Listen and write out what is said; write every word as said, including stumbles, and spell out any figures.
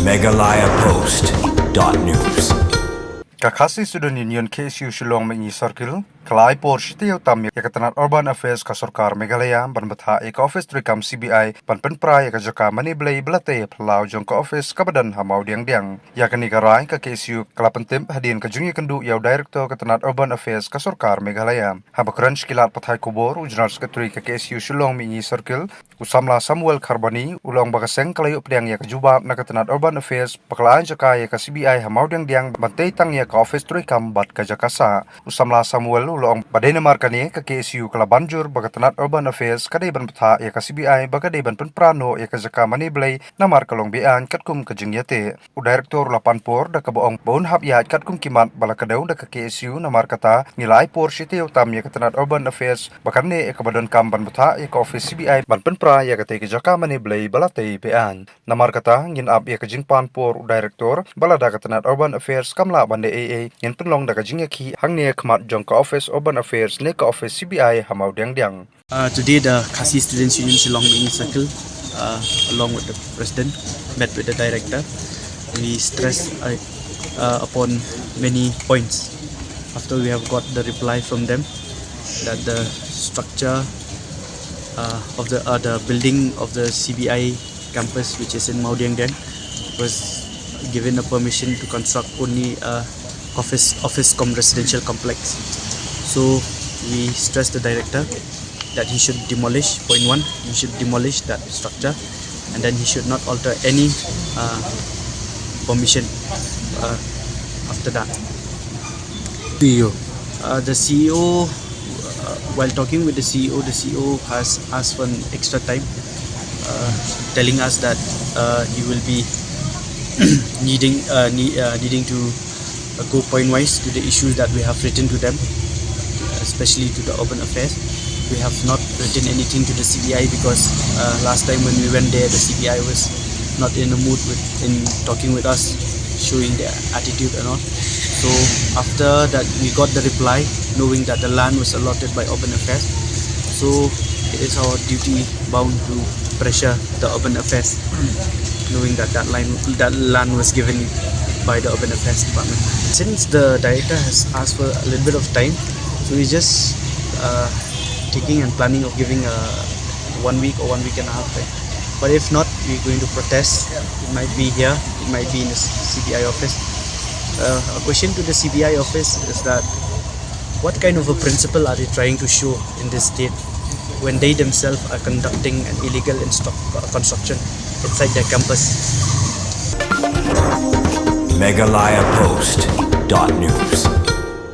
Meghalaya Post dot news. Ka Khasi Student Union K S U Shillong Mihngi Circle ka la ai por shi taïew tam ïa ka tnat Urban Affairs ka sorkar Meghalaya ban bthah ïa ka office treikam C B I ban pynpra ïa ka jaka mane blei ba la tei ha phyllaw jong ka office kaba don ha Mawdiangdiang. Ïa kane ka rai ka K S U ka la pyntip hadien ka jingïakynduh ïa u Director ka tnat Urban Affairs ka sorkar Meghalaya. Haba kren sha ki lad pathai khubor, u General Secretary ka K S U Shillong Mihngi Circle, u samla Samuel Kharbani, u la ong ba ka seng ka la ïoh pdiang ïa ka jubab na ka tnat Urban Affairs ba ka la ai jaka ïa ka C B I ha Mawdiangdiang ban tei tang ïa ka office treikam bad ka jaka sah. U samla Samuel u la ong ba dei namar kane ka K S U ka la ban jur ba ka tnat Urban Affairs ka dei ban bthah ïa ka C B I ba ka dei ban pynpra noh ïa ka jaka mane blei namar ka long be-aiñ katkum ka jingïateh. U Director u la pan por da kaba ong ba un hap ïaid katkum ki mat ba la kdew da ka K S U. Namar kata ngi la ai por shi taïew tam ïa ka tnat Urban Affairs ba kan neh ïa kaba donkam ban bthah ïa ka office C B I ban pynpra ïa katei ka jaka mane blei ba la tei be-aiñ. Namar kata ngin ap ïa ka jingpan por u Director ba lada ka tnat Urban Affairs kam lah ban leh ei ei, ngin pynlong da ka jingïakhih hangne ha khmat jong ka office Urban Affairs ne ka office C B I ha Mawdiangdiang. Uh, today, the Khasi Students Union Shillong Mihngi Circle, uh, along with the president, met with the director. We stress, uh, uh, upon many points. After we have got the reply from them that the structure, uh, of the, uh, the building of the C B I campus, which is in Mawdiangdiang, was given a permission to construct only a office, office cum residential complex. So we stress the director that he should demolish, point one, he should demolish that structure, and then he should not alter any, uh, permission, uh, after that. C E O. Uh, the C E O, uh, while talking with the C E O, the C E O has asked for an extra time, uh, telling us that, uh, he will be needing, uh, ne- uh, needing to, uh, go point wise to the issues that we have written to them, especially to the Urban Affairs. We have not written anything to the C B I because, uh, last time when we went there, the C B I was not in the mood with in talking with us, showing their attitude and all. So after that, we got the reply, knowing that the land was allotted by Urban Affairs. So it is our duty bound to pressure the Urban Affairs, knowing that that line, that land was given by the Urban Affairs Department. Since the director has asked for a little bit of time, so we just, uh, thinking and planning of giving a one week or one week and a half time. But if not, we're going to protest. It might be here, it might be in the C B I office. Uh, a question to the C B I office is that what kind of a principle are they trying to show in this state when they themselves are conducting an illegal instru- uh, construction inside their campus? Meghalaya Post dot news.